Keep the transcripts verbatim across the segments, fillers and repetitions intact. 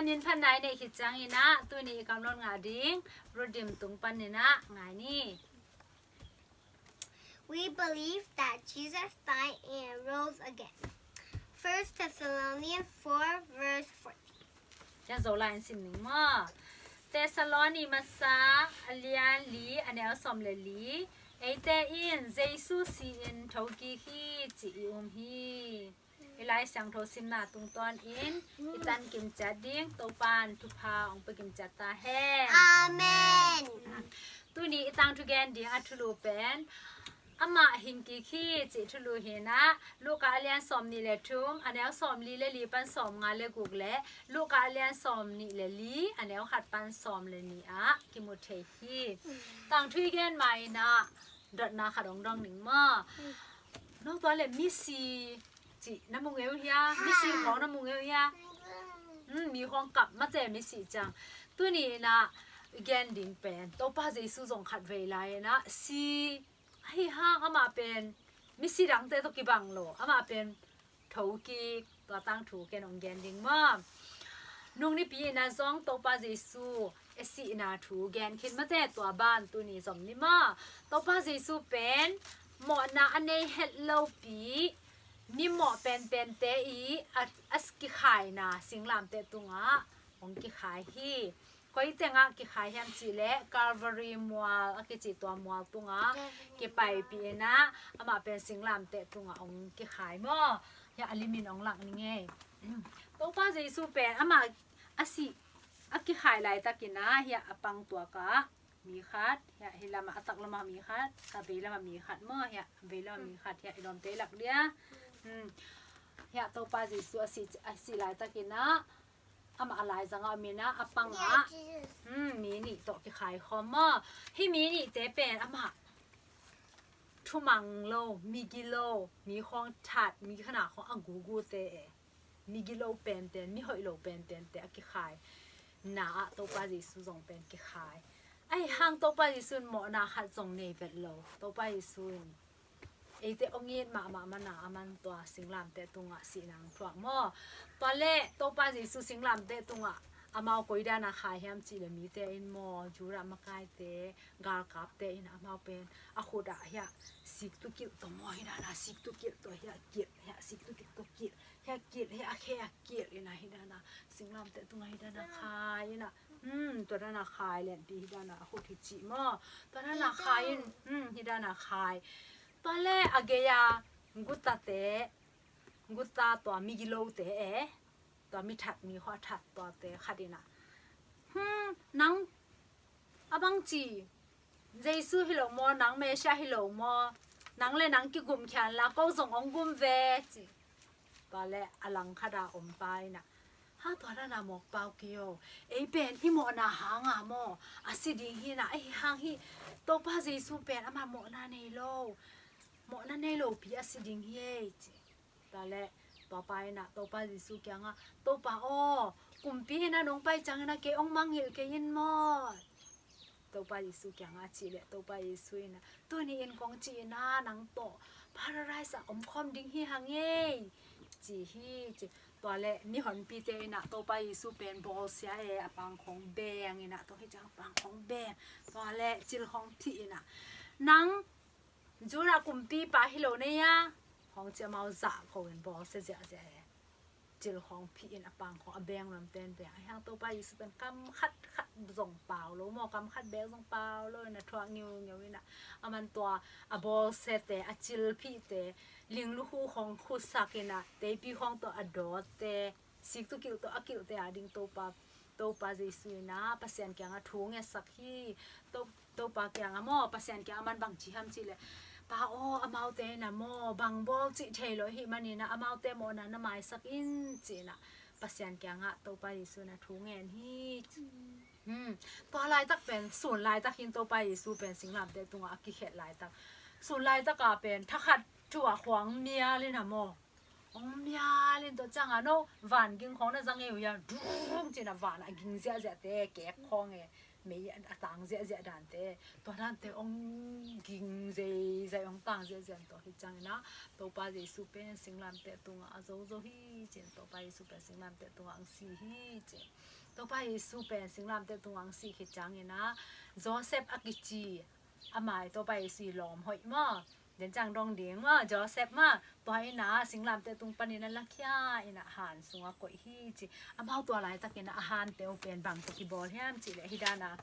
Min phat nai nei khit ciangin ah tuni i kam lot ngah ding Ruth Dim tung panin ah ngai ni. We believe that Jesus died and rose again. First Thessalonians four verse fourteen. Cia Zolai in sim ning maw? Thessaloni masa a lian li a neu sawm le li. Eite in Jesu si-in thokik hi ci i um hi. I Lai Siangtho simna tungtawnin i tan kimciat ding Topan thupha hong pia kimciat ta hen. Amen. Tuni i tangthu gen ding a thulu pen amah hing kik hi cih thulu hi-in ah Luka a lian sawm nih le thum a neu sawm li le li pan sawm nga le guk le Luka a lian sawm nih le li a neu khat pan sawm le nih ah kimu thei hi. Tangthu i gen ma-in ah dotna khat hong dong ning maw? No tua le misi cih na mu ngei uh hia? Misi khawng na mu ngei uh hia? Hmm, mi khawng kap mate misi ciang. Tuni-in ah i gen ding pen Topa Jesu zong khat vei lai-in ah si ahi hang amah pen misi dangte tawh kibang lo. Amah pen thokik, tua tangthu ken hong gen ding maw? Nung nipi-in ah zong Topa Jesu i sihna thu gen khin mate, tua ban tuni zom ni maw? Topa Jesu pen mawhna a nei het lopi mimawh penpente i a, a kikhaina singlamteh tungah hong kikhai hi. Koi tengah kikhai hiam cih leh Calvary mual a kici tua mual tungah kipaipih-in ah amah pen singlamteh tungah hong kikhai maw? Hiah a limin hong lak ning ei. Topa Jesu pen amah a sih a kikhai laitakin ah hiah a pang tuakah mi khat, hiah hi lamah a tak lamah mi khat, a vei lamah mi khat maw? Hiah a vei lamah mi khat, hiah i lawmte i lak dia. Hmm. Hiah Topa Jesu a sih, a sih laitakin ah amah a laizangah om-in ah a pangah, hmm, mi nih tawh kikhai khawm maw? Hih mi nihte pen amah thumang lo, migi lo, mi khawng that, mi khana khawng a gugute e. Migi lo penpen, mi hoih lo penpente a kikhaina ah Topa Jesu zong pen kikhai. Ahi hang Topa Jesu in mawhna khat zong nei vet lo. Topa Jesu in eite hong it mahmah mana a man tua singlamteh tungah sihna hong thuak maw? Tua leh Topa Jesu singlamteh tungah amau koi dana khai hiam cih leh mite in maw, Judah makaite, galkapte in amau pen a khut ah hiah siktu kilh tawh maw, hi dana siktu kilh tawh hiah kilh, hiah siktu kilh tawh kilh, hiah kilh, hiah a khe a kilh in ah hi dana singlamteh tungah hi dana khai in ah, hmm, tua dana khai lianpi hi dana a khut hi cih maw? Tua dana khai in, hmm, hi dana khai. Tua leh a gei-a gutate, guta tua migilote e, tua mi that, mi khua that tuate khat in ah, hmm, nang a bangci Jesu hi lo maw, nang Messiah hi lo maw? Nang le nang kigum khian la, ko zong hong gum ve ci. Tua leh a langkhat a om pa in ah, ha, tua dana mawk pau kei o. Ei pen i mawhna hanga maw a si ding hi in ah, ahi hang hih Topa Jesu pen amah mawhna nei lo, mawhna nei lopi a si ding hi ei ci. Tua leh tua pa in ah Topa Jesu kiangah, Topa aw, kumpi in ah nong pai ciangin ah kei hong mangngilh kei in maw? Topa Jesu kiangah a cih leh Topa Jesu in ah, tuni in kong cih in ah nang tawh Paradise ah omkhawm ding hi hang ei, ci hi ci. Tua leh mihonpite in ah Topa Jesu pen bawlsia e, a pang khawng beng in ah, tua hi ciang a pang khawng beng. Tua leh cil khawng phih in ah, nang Judah kumpipa hi lo na hia? Hong ci, amau zahko in bawlsia ziahziah e. Cil khawng phih in a pang khawng a beng nuam penpen. Ahi hang Topa Jesu pen kam khat khat zong pau lo maw, kam khat bek zong pau lo in a thuak ngiungeu in ah, a man tua a bawlsiate, a cil phihte, linglukhu khawng khusak in ah, teipi khawng tawh a dawtte, siktu kilh tawh a kilhte a ding Topa, Topa Jesu in ah Pasian kiangah thu ngetsak hi. To, Topa kiangah maw, Pasian kiangah man bang ci hiam cih leh, Pa aw, amaute in ah maw bang bawl cih thei lo ahih manin ah amaute mawhna na maisak in ci in ah Pasian kiangah Topa Jesu in ah thu ngen hi. Hmm. Tua laitak pen sun laitak hi in, Topa Jesu pen singlamteh tungah a kikhelh laitak. Sun laitak a pen thakhat thu a khuang mial in ah maw, hong mial in, tua ciangah no van ging khawng na za ngei uh hia? Dung ci in ah van a ging ziahziahte kek khawng e. mei a tang ziahziah dante, tua dante hong ging zeizai, hong tang ziahziah in tua hi ciangin ah, Topa Jesu pen singlamteh tungah a zozo hi ci-in, Topa Jesu pen singlamteh tungah hong si hi ci-in. Topa Jesu pen singlamteh tungah hong si khit ciangin ah, Joseph a kici, a mai Topa Jesu i lawm hoih maw, den ciang dong ding maw, Joseph maw, tua in ah singlamteh tung panin a lakhia in ah han sungah koih hi ci. Amau tua laitakin ah a hante uh pen bang tawh kibawl hiam cih leh hih dan a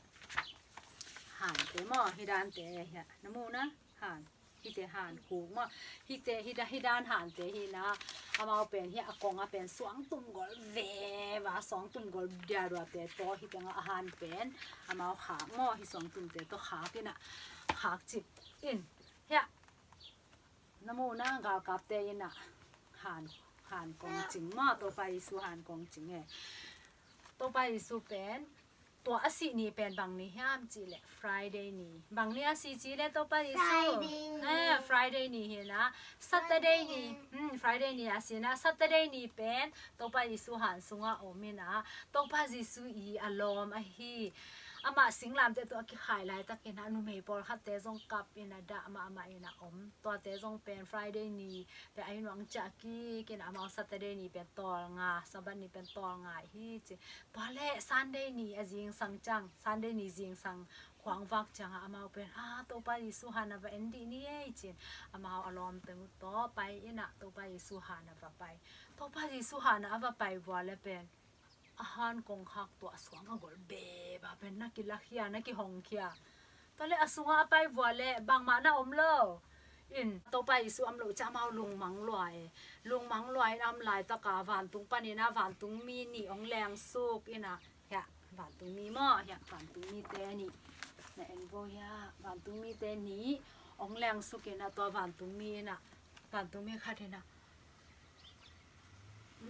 hante maw, hih dante hiah na mu na, han, hihte han khuk maw, hihte hih dan, hih dan hante hi in ah, amau pen hiah a kong a pen suangtum gol veva, suangtum gol diaduate tawh hih tengah a han pen amau khak maw, hih suangtumte tawh khak in ah, khak cip in hiah na mu na, galkapte in ah han, han kong cing maw, Topa Jesu han kong cing e. Topa Jesu pen tua a sih ni pen bang ni hiam cih leh Friday ni. Bang ni a si cih leh Topa Jesu? Friday ni. Eh, Friday ni hi in ah, Saturday ni. Friday ni. Hmm, Friday ni a si in ah, Saturday ni pen Topa Jesu han sungah om in ah, Topa Jesu i a lawm ahi. Amah singlamteh tungah a kikhai laitakin ah numei pawlkhatte zong kap in ah dah mahmah in ah om. Tuate zong pen Friday ni pen a inn uah ciah kik in ah, amau Saturday ni pen tawlnga, Sabbath ni pen tawlnga hi ci. Tua leh Sunday ni a zingsang ciang, Sunday ni zingsang khuang vak ciangah amau pen, ah, Topa Jesu han a va en dih ni ei ci-in, amau a lawmte uh tawh pai in ah Topa Jesu han a va pai. Topa Jesu han a va pai vua leh pen a han kong khak tua suang a gol beba pen na kilakhia, na kihongkhia. Tua leh a sungah a pai vua leh bangmah na om lo. In Topa Jesu om lo ciang amau lungmang lua e. Lungmang lua in a om laitaka vantung panin ah vantungmi nih hong lengsuk in ah, hiah vantungmi maw, hiah vantungmite nih, na en vo hiah, vantungmite nih hong lengsuk in ah, tua vantungmi in ah, vantungmi khat in ah,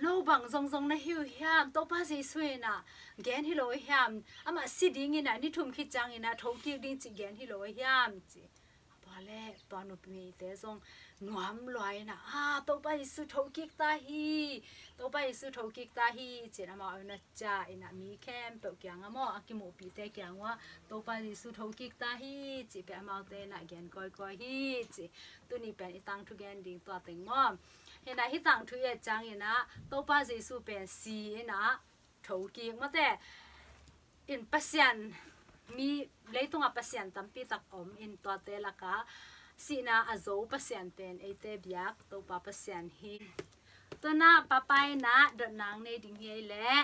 lo bang zongzong na hi uh hiam? Topa Jesu in ah gen hi lo uh hiam? Amah si ding in ah, ni thum khit ciangin ah thokik ding cih gen hi lo uh hiam ci. Tua leh tua numeite zong nuam lua in ah, ah, Topa Jesu thokik ta hi, Topa Jesu thokik ta hi ci-in amau in ah ciah in ah mi khempeuh kiangah maw, a kimuhpihte kiang uah Topa Jesu thokik ta hi cih pen amaute in ah gen kawikawi hi ci. Tuni pen i tangthu gen ding tua teng maw. Hi in ah hih tangthu i et ciangin ah Topa Jesu pen si in ah thokik mawte. In Pasian, mi leitungah Pasian tampi tak om in, tuate lakah sihna a zo Pasian pen eite biak Topa Pasian hi. Tu-in ah Papa in ah dotna nei ding hi ei leh.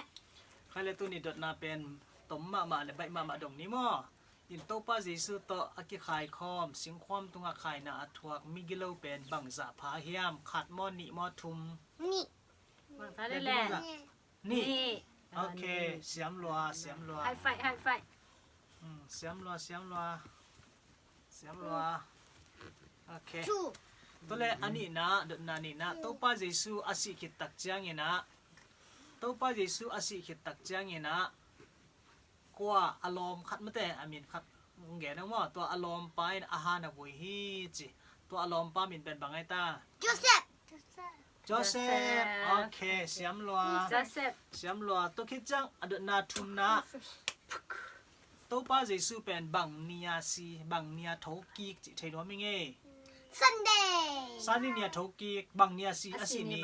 Khai leh tuni dotna pen tom mahmah leh baih mahmah dong ni maw. In Topa Jesu tawh a kikhaikhawm, singkhawm tungah khaina a thuak migilo pen bangzah pha hiam? Khat maw, nih maw, thum? Nih. Bangzah leh leh. Nih. Nih. Ok, siam lua, siam lua. High five, high five. Hmm, siam lua, siam lua. Siam lua. Ok. Two. Tu leh a nihna, dotna nihna, Topa Jesu a sih khit tak ciangin ah, Topa Jesu a sih khit tak ciangin ah, kua a lawm khat mate, a min khat hong gen ang maw, tua a lawmpa in a han a vui hi ci. Tua a lawmpa min pen bang ei ta? Joseph. Joseph. Joseph. Ok, siam lua. Joseph. Siam lua. Tua khit ciang a dotna thumna, Topa Jesu pen bang ni a si, bang ni a thokik cih thei nuam ing ei. Sunday. Sunday ni a thokik, bang ni a si, a sih ni.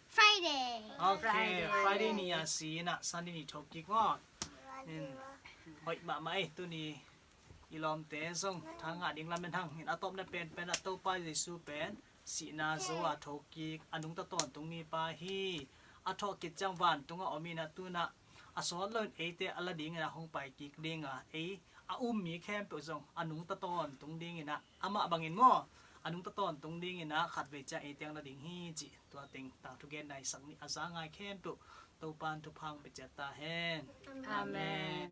Friday. Ok, Friday. Friday ni a si in ah Sunday ni thokik maw. In, hoih mahmah ei, tuni i lawmte zong tha ngah ding lam en hang. In a tawpna penpen ah Topa Jesu pen sihna zo a thokik, a nungta tawntung mipa hi. A thawhkik ciang vantungah om in ah, tu-in ah a sawt loin eite a la dingin ah hong paikik ding a, ei a um mi khempeuh zong a nungta tawntung dingin ah, amah bangin maw, a nungta tawntung dingin ah khatvei ciang eite hong la ding hi cih, tua teng tangthu genna i sak ni a za ngai khempeuh Topa'n thupha hong pia ciat ta hen. Amen. Amen.